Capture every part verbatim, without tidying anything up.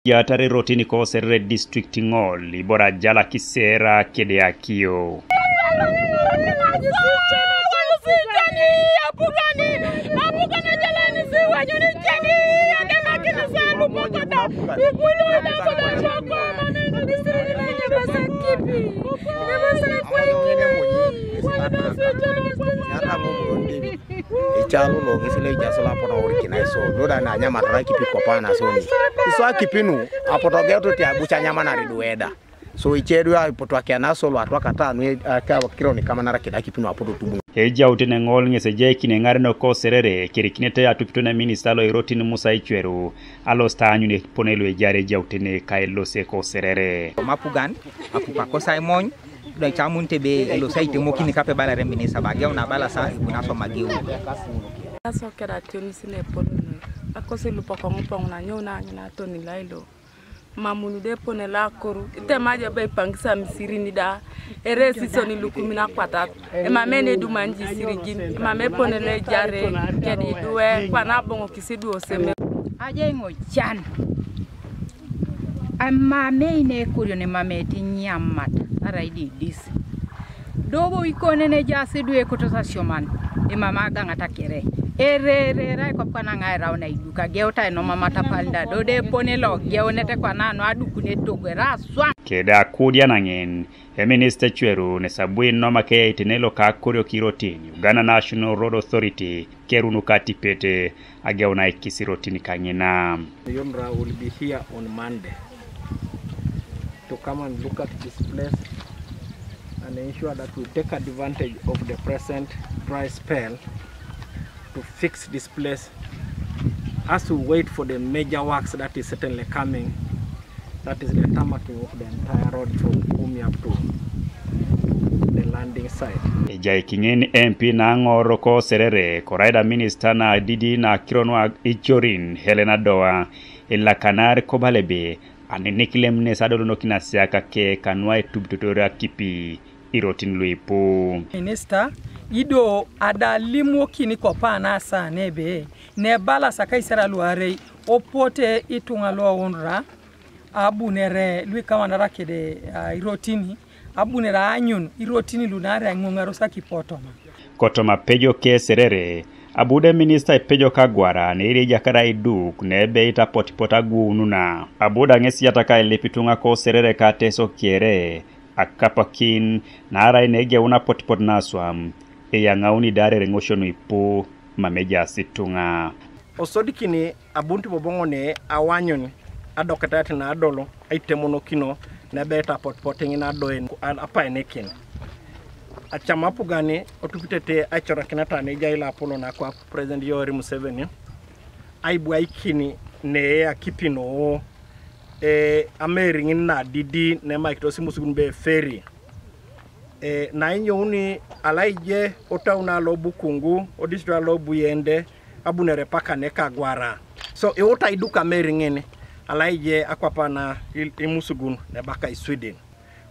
Yatare rotini ko Serere district ŋol ibora jala kisera kede akio. Icalu lo ŋesi lo ijaas lo apotu original so do da na nyamata na kipi kopana soni. Iso akipi nu apotu geto ti abuca nyamanari dueda. So ice du apotu akiana so lo atwa kata nu aka kiro ni kamanara keda kipi nu apotu tubu. Ejautene ŋol ŋesi ejaikine ŋare no ko Serere kirikinete atupito ne minista lo irotin Musa Icweru alosi ta anyun epone lo ejare ejautene ka elose ko Serere. Mapugan apupa ko Simon. Do icamun tebe elosi aitemokini kape balare minista bageu na balasa ibuna so mageu. Aso keda tionis ne epol noi akosi lupokoŋ poŋ na nyou na anyun atoni lailo. Mamunu de epone lo akoru itemaje be ipangisa misirini da. Ere esisoni lukumi na akwatat emame ne edumani jisirigin emame epone lo ejare kedi iduwe kwana aboŋokis iduwe oseme. Aje iŋocan. Emamei ne ekorion emamei tinyamat arai didis. Dobo ikone ne ejaas idwe ekotos asioman emam agaŋata kere. Erererai kop kana ŋairau na iduka geutai nomamat apal da do de epone lo geunete kwana no adukune togo era aswam. Kede akudia naŋen eminista Ecweru nesabu inoma keyaitene loka akoriok irotin Uganda National Road Authority kerunu katipete ageuna ikisirotin kaŋina. UNRA will be here on Monday to come and look at this place and ensure that we take advantage of the present dry spell to fix this place as we wait for the major works that is certainly coming, that is the tarmac of the entire road from Kumi up to the landing site. Ejai kiŋen MP na aŋor ko Serere koraida minista na didi na akiro nu icorin Helena Doa ilakanar kobala ebe aninikilem nes adolonokin asiakake kanu aitubitotor akipi irotin luipu. Minista ido adalimokini kopana asane ebe nebalasa kaisera luarei opote ituŋa luounra abunere luikamanara kede uh, irotini abunere aanyun irotini lunare aiŋoŋaros akipotoma. Kotoma pejo ke Serere abude minista ipejo kagwara neiri ejakara iduk nebe itapotipot aguununa abuda ŋes yataka ilip ituŋa ko Serere ka Teso kere akapakin naarai negeun apotipot naswam eyaŋauni da arereŋosion ipu mam ejaas ituŋa. Osodikini abunit bobo ŋun awanyun adoketait na adol aitemonokino nebe itapotipot ŋin adoen apainikin. Acam apugan otupitete aicorakineta nejai loapolon akwap President Yoweri Museveni aibwaikin nee akipi noo e, ameri ŋin nadidi nemaikitos imusugun be feri. E, nainyouni alaije otau na lo Bukungu odistrict alo Buyende abunere paka ne Kagwara. So iuta iduka meri ŋin alaije akwapa na il- imusugun nebaka i Sweden.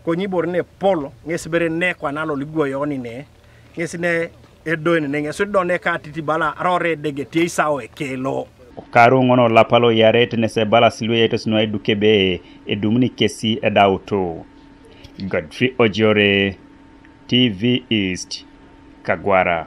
Konyi ibore ne pol ŋes bere ne kwana lo ligwoyoni ne ŋes ne edoin ne ŋes do ne katiti bala arore dege tie isao ekelo. Okaru ŋono lapa lo yaret nese bala silwe yetos no eduke be edumuni kesi edauto. Godfrey Ojore, T V East, Kagwara.